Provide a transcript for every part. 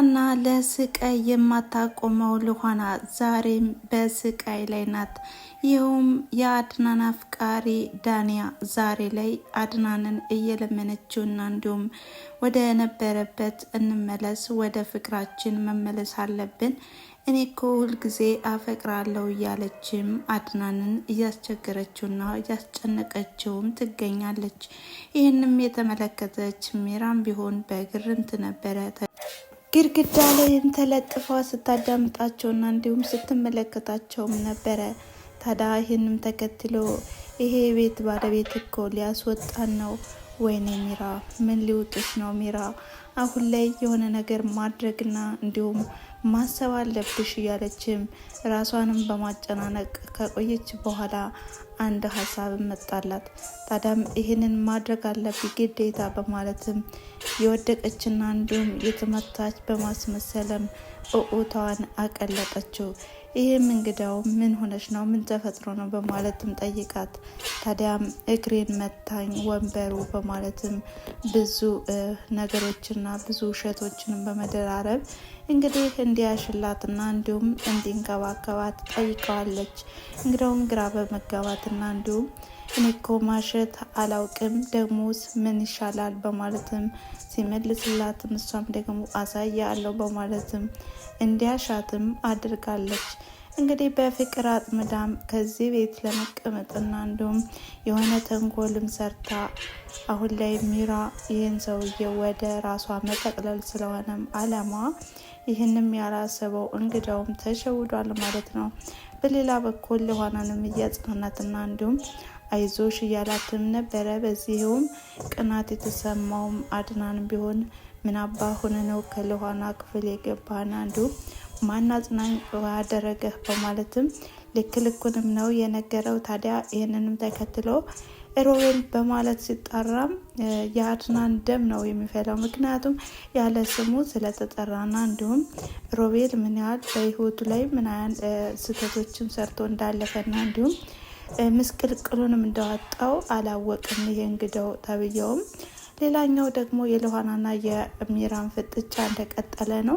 እና ለስቃይ የማታቆመው ልኋና ዛሬም በስቃይ ላይ ናት። ይኸውም የአድናን አፍቃሪ ዳንያ ዛሬ ላይ አድናንን እየለመነችውና እንዲሁም ወደ ነበረበት እንመለስ፣ ወደ ፍቅራችን መመለስ አለብን፣ እኔ እኮ ሁልጊዜ አፈቅራለሁ እያለችም አድናንን እያስቸገረችውና እያስጨነቀችውም ትገኛለች። ይህንም የተመለከተች ሚራም ቢሆን በግርምት ነበረ ግድግዳ ላይም ተለጥፋ ስታዳምጣቸውና እንዲሁም ስትመለከታቸውም ነበረ። ታዲያ ይህንም ተከትሎ ይሄ ቤት ባለቤት እኮ ሊያስወጣን ነው፣ ወይኔ ሚራ ምን ሊውጥሽ ነው ሚራ፣ አሁን ላይ የሆነ ነገር ማድረግና እንዲሁም ማሰብ አለብሽ እያለችም ራሷንም በማጨናነቅ ከቆየች በኋላ አንድ ሀሳብ መጣላት። ታዲያም ይህንን ማድረግ አለብኝ ግዴታ በማለትም የወደቀችና እንዲሁም የተመታች በማስመሰለም እዑታዋን አቀለጠችው። ይህም እንግዳው ምን ሆነች ነው? ምን ተፈጥሮ ነው? በማለትም ጠይቃት። ታዲያም እግሬን መታኝ ወንበሩ በማለትም ብዙ ነገሮችና ብዙ ውሸቶችንም በመደራረብ እንግዲህ እንዲያሽላትና እንዲሁም እንዲንከባከባት ጠይቀዋለች። እንግዳውም ግራ በመጋባትና እንዲሁም እኔ እኮ ማሸት አላውቅም ደግሞስ ምን ይሻላል በማለትም ሲመልስላትም እሷም ደግሞ አሳያለሁ በማለትም እንዲያሻትም አድርጋለች። እንግዲህ በፍቅር አጥምዳም ከዚህ ቤት ለመቀመጥና እንዲሁም የሆነ ተንኮልም ሰርታ አሁን ላይ ሚራ ይህን ሰውዬ ወደ ራሷ መጠቅለል ስለሆነም አላማ ይህንም ያላሰበው እንግዳውም ተሸውዷል ማለት ነው። በሌላ በኩል ልኋናንም እያጽናናትና እንዲሁም አይዞሽ እያላትም ነበረ። በዚህውም ቅናት የተሰማውም አድናን ቢሆን ምናባ ሆነ ነው ከልኋና ክፍል የገባና እንዲሁም ማን አጽናኝ አደረገህ በማለትም ልክ ልኩንም ነው የነገረው። ታዲያ ይህንንም ተከትሎ ሮቤል በማለት ሲጠራም የአድናን ደም ነው የሚፈላው። ምክንያቱም ያለ ስሙ ስለተጠራና እንዲሁም ሮቤል ምን ያህል በህይወቱ ላይ ምን ያህል ስህተቶችን ሰርቶ እንዳለፈና እንዲሁም ምስቅልቅሉንም እንዳወጣው አላወቅም። ይሄ እንግዳው ተብዬውም ሌላኛው ደግሞ የልኋናና የሚራን ፍጥጫ እንደቀጠለ ነው።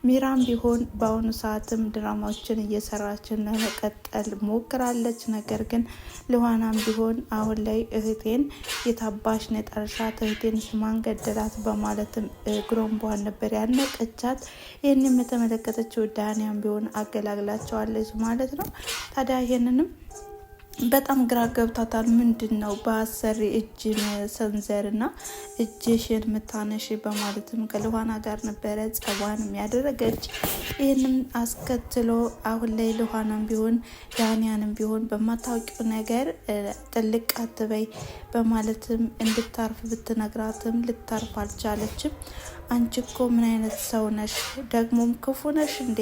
ሚራን ቢሆን በአሁኑ ሰዓትም ድራማዎችን እየሰራችን ለመቀጠል ሞክራለች። ነገር ግን ልኋናም ቢሆን አሁን ላይ እህቴን የታባሽ ነጠርሻት እህቴን ስማን ገደላት በማለትም ግሮምቧን ነበር ያነቀቻት። ይህንም የተመለከተችው ዳንያም ቢሆን አገላግላቸዋለች ማለት ነው። ታዲያ ይህንንም በጣም ግራ ገብቷታል። ምንድን ነው በአሰሪ እጅ መሰንዘር እና እጅሽን ምታነሽ በማለትም ከልኋና ጋር ነበረ ጸቧንም ያደረገች። ይህንም አስከትሎ አሁን ላይ ልኋናም ቢሆን ዳንያንም ቢሆን በማታውቂው ነገር ጥልቅ አትበይ በማለትም እንድታርፍ ብትነግራትም ልታርፍ አልቻለችም። አንቺ እኮ ምን አይነት ሰው ነሽ? ደግሞም ክፉ ነሽ እንዴ?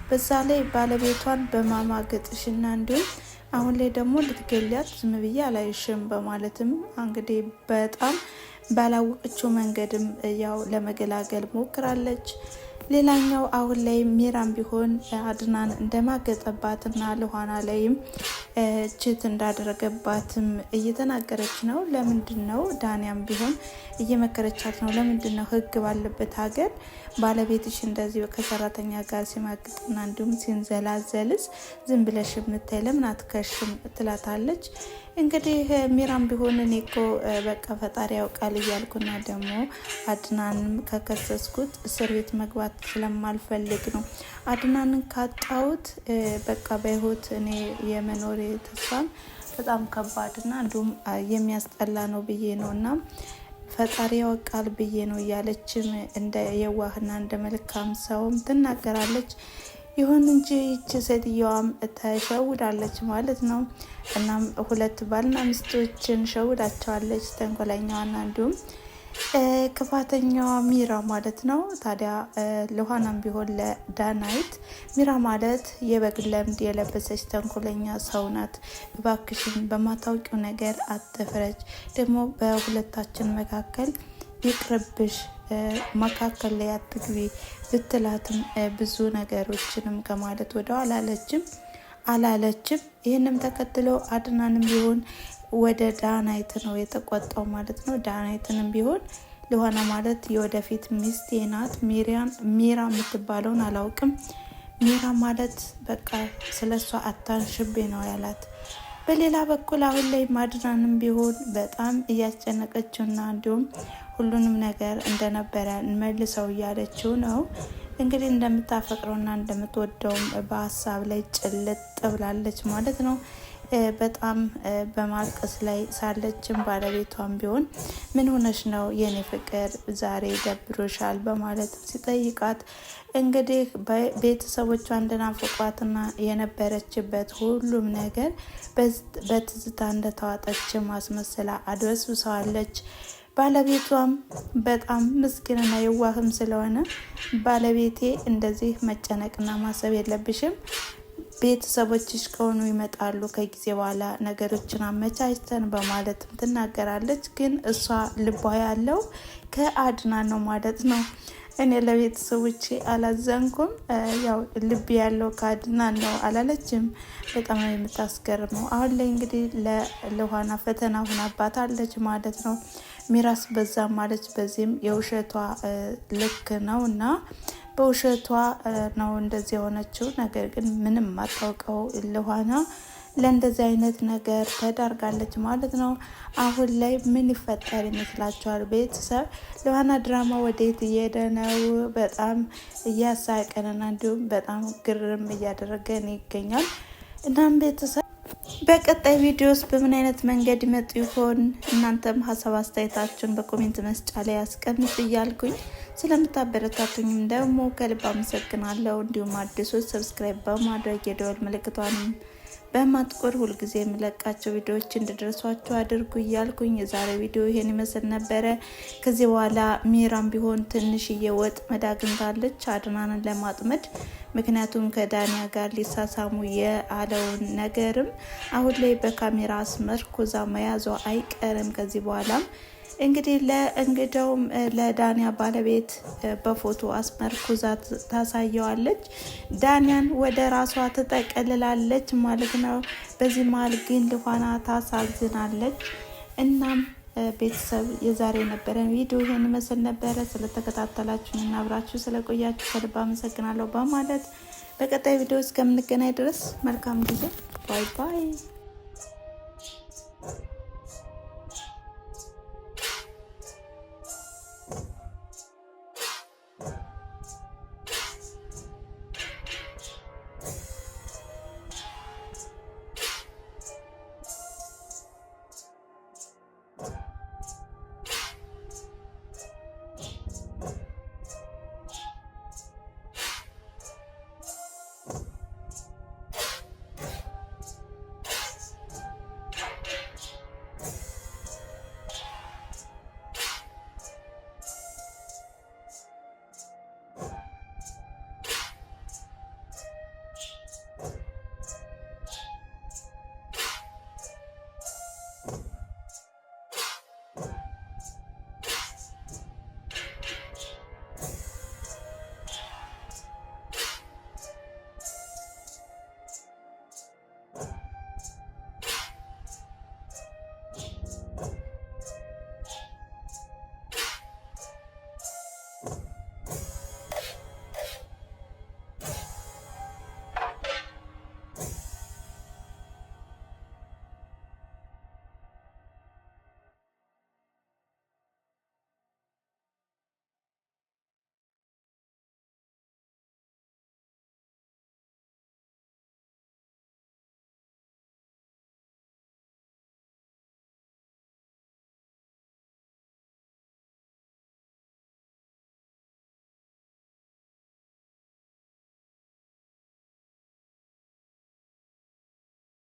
በዛ ላይ ባለቤቷን በማማገጥሽና እንዲሁም አሁን ላይ ደግሞ ልትገሊያት ዝም ብዬ አላይሽም በማለትም እንግዲህ በጣም ባላወቀችው መንገድም ያው ለመገላገል ሞክራለች። ሌላኛው አሁን ላይ ሚራም ቢሆን አድናን እንደማገጠባትና ልኋና ላይም ችት እንዳደረገባትም እየተናገረች ነው። ለምንድን ነው ዳንያም ቢሆን እየመከረቻት ነው። ለምንድን ነው ሕግ ባለበት ሀገር ባለቤትሽ እንደዚህ ከሰራተኛ ጋር ሲማግጥና እንዲሁም ሲንዘላዘልስ ዝም ብለሽ የምታይ ለምን አትከሽም? ትላታለች። እንግዲህ ሚራም ቢሆን እኔ እኮ በቃ ፈጣሪ ያውቃል እያልኩና ደግሞ አድናንም ከከሰስኩት እስር ቤት መግባት ስለማልፈልግ ነው። አድናንን ካጣሁት በቃ በህይወት እኔ የመኖሬ ተስፋም በጣም ከባድና እንዲሁም የሚያስጠላ ነው ብዬ ነው እና ፈጣሪ ያውቃል ብዬ ነው እያለችም እንደ የዋህና እንደ መልካም ሰውም ትናገራለች። ይሁን እንጂ ይቺ ሴትየዋም ተሸውዳለች ማለት ነው። እናም ሁለት ባልና ሚስቶችን ሸውዳቸዋለች፣ ተንኮለኛዋና እንዲሁም ክፋተኛዋ ሚራ ማለት ነው። ታዲያ ልኋናም ቢሆን ለዳናይት ሚራ ማለት የበግ ለምድ የለበሰች ተንኮለኛ ሰው ናት፣ እባክሽን በማታውቂው ነገር አትፍረጅ፣ ደግሞ በሁለታችን መካከል ይቅርብሽ መካከል ላይ አትግቢ ብትላትም ብዙ ነገሮችንም ከማለት ወደ አላለችም አላለችም። ይህንም ተከትሎ አድናንም ቢሆን ወደ ዳናይት ነው የተቆጣው ማለት ነው። ዳናይትንም ቢሆን ልኋና ማለት የወደፊት ሚስቴ ናት። ሚራ የምትባለውን አላውቅም። ሚራ ማለት በቃ ስለ እሷ አታንሽቤ ነው ያላት። በሌላ በኩል አሁን ላይ ማድናንም ቢሆን በጣም እያስጨነቀችውና እንዲሁም ሁሉንም ነገር እንደነበረ መልሰው እያለችው ነው። እንግዲህ እንደምታፈቅረውና እንደምትወደውም በሀሳብ ላይ ጭልጥ ብላለች ማለት ነው። በጣም በማልቀስ ላይ ሳለችም ባለቤቷም ቢሆን ምን ሆነሽ ነው የኔ ፍቅር ዛሬ ደብሮሻል? በማለት ሲጠይቃት እንግዲህ ቤተሰቦቿ እንደናፈቋትና የነበረችበት ሁሉም ነገር በትዝታ እንደተዋጠች ማስመስላ አድበስብሰዋለች። ባለቤቷም በጣም ምስኪንና የዋህም ስለሆነ ባለቤቴ እንደዚህ መጨነቅና ማሰብ የለብሽም ቤተሰቦችሽ ከሆኑ ይመጣሉ ከጊዜ በኋላ ነገሮችን አመቻችተን በማለትም ትናገራለች። ግን እሷ ልቧ ያለው ከአድናን ነው ማለት ነው። እኔ ለቤተሰቦቼ አላዘንኩም፣ ያው ልብ ያለው ከአድናን ነው አላለችም። በጣም ነው የምታስገርመው። አሁን ላይ እንግዲህ ለልኋና ፈተና ሆናባታለች ማለት ነው። ሚራስ በዛም ማለች በዚህም የውሸቷ ልክ ነው እና በውሸቷ ነው እንደዚህ የሆነችው። ነገር ግን ምንም ማታውቀው ልኋና ለእንደዚህ አይነት ነገር ተዳርጋለች ማለት ነው። አሁን ላይ ምን ይፈጠር ይመስላችኋል? ቤተሰብ ልኋና ድራማ ወዴት እየሄደ ነው? በጣም እያሳቀንና እንዲሁም በጣም ግርም እያደረገን ይገኛል። እናም ቤተሰብ በቀጣይ ቪዲዮስ በምን አይነት መንገድ ይመጡ ይሆን? እናንተም ሀሳብ አስተያየታችሁን በ comment መስጫ ላይ አስቀምጡ እያልኩኝ ስለምታበረታቱኝም ደግሞ ከልብ አመሰግናለሁ። እንዲሁም አዲሶች subscribe በማድረግ የደወል ምልክቷንም በማጥቆር ሁልጊዜ የምለቃቸው ቪዲዮዎች እንዲደርሷችሁ አድርጉ እያልኩኝ የዛሬ ቪዲዮ ይሄን ይመስል ነበረ። ከዚህ በኋላ ሚራም ቢሆን ትንሽዬ ወጥመድ አግኝታለች አድናንን ለማጥመድ። ምክንያቱም ከዳንያ ጋር ሊሳሳሙ የአለውን ነገርም አሁን ላይ በካሜራ አስመርኩዛ መያዟ አይቀርም። ከዚህ በኋላም እንግዲህ ለእንግዳውም ለዳንያ ባለቤት በፎቶ አስመርኩዛ ታሳየዋለች። ዳንያን ወደ ራሷ ትጠቀልላለች ማለት ነው። በዚህ መሀል ግን ልኋና ታሳዝናለች። እናም ቤተሰብ የዛሬ የነበረን ቪዲዮ ይሄን ይመስል ነበረ። ስለተከታተላችሁን እና አብራችሁ ስለቆያችሁ ከልብ አመሰግናለሁ በማለት በቀጣይ ቪዲዮ እስከምንገናኝ ድረስ መልካም ጊዜ። Bye bye።